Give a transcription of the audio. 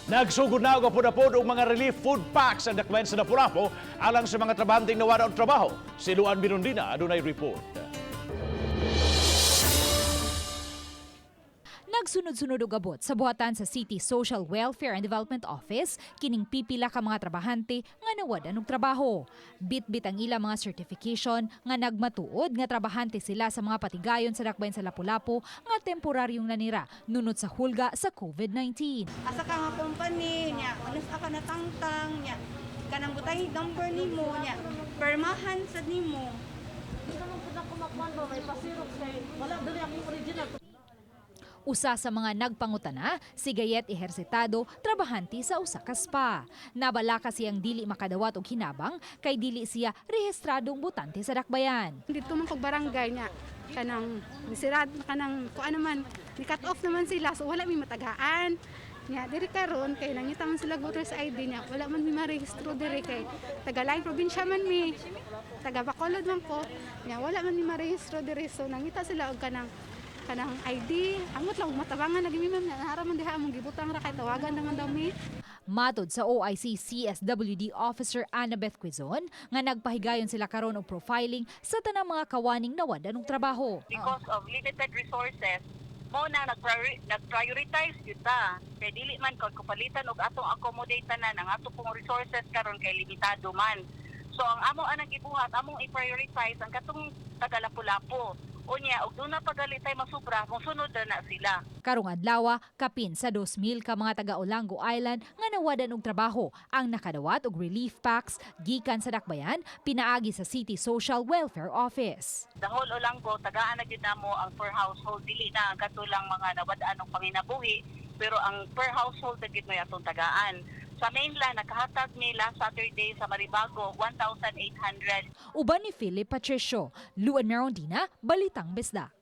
Nagsugod na og apod-apod og mga relief food packs ang dakbayan sa Lapu-Lapu alang sa mga trabahanteng nawad og trabaho. Si Luan Mirondina adunay report. Nagsunod-sunod og abot sa buhatan sa City Social Welfare and Development Office kining pipila ka mga trabahante nga nawad-an og trabaho. Bitbit ang ilang mga certification nga nagmatuod nga trabahante sila sa mga patigayon sa dakbayan sa Lapu-Lapu nga temporaryong nanira nunot sa hulga sa COVID-19. Asa ka nga company nya, unsa ka natangtang nya, kanang butang number nimo nya, permahan sad nimo. Usa sa mga nagpangutana, si Gayet Ehersitado, trabahante sa usa ka spa. Nabalaka siyang dili makadawat og hinabang kay dili siya rehistradong botante sa dakbayan. Dito man kog barangay niya, kanang nisirad kanang kuan naman, ni cut off naman sila, so wala mi matagaan. Nya diri karon kay nangita man sila voters ID niya, wala man mi marehistro diri kay taga laing probinsya man mi. Taga Bacolod man ko. Nya wala man mi marehistro diri, so nangita sila og kanang ID. Amot lang og matabangan lagi mi, ma'am, nara man diha among gibutang ra kay tawagan naman daw mi. Matod sa OIC CSWD Officer Annabeth Quizon nga nagpahigayon sila karon og profiling sa tanang mga kawaning nawad-an og trabaho. Because of limited resources mo na nag-prioritize gyud ta kay dili man kag kapalitan og atong accommodate tanan. Ang ato pong resources karon kay limitado man, so ang amo anang gibuhat, among i-prioritize ang katong taga Lapu-Lapu. Unya og duna pa gali tay masubra, mosunod na na sila. Karong adlaw, kapin sa 2,000 ka mga taga Olango Island nga nawadan og trabaho ang nakadawat og relief packs gikan sa dakbayan pinaagi sa City Social Welfare Office. The whole Olango tagaan na gyud namo ang per household, dili na ang katulang mga nawad-an og panginabuhi, pero ang per household na gyud may atong tagaan. Sa mainland, nakahatag ni last Saturday sa Maribago 1,800. Uban ni Philip Patricio, Luan Merondina, Balitang Bisdak.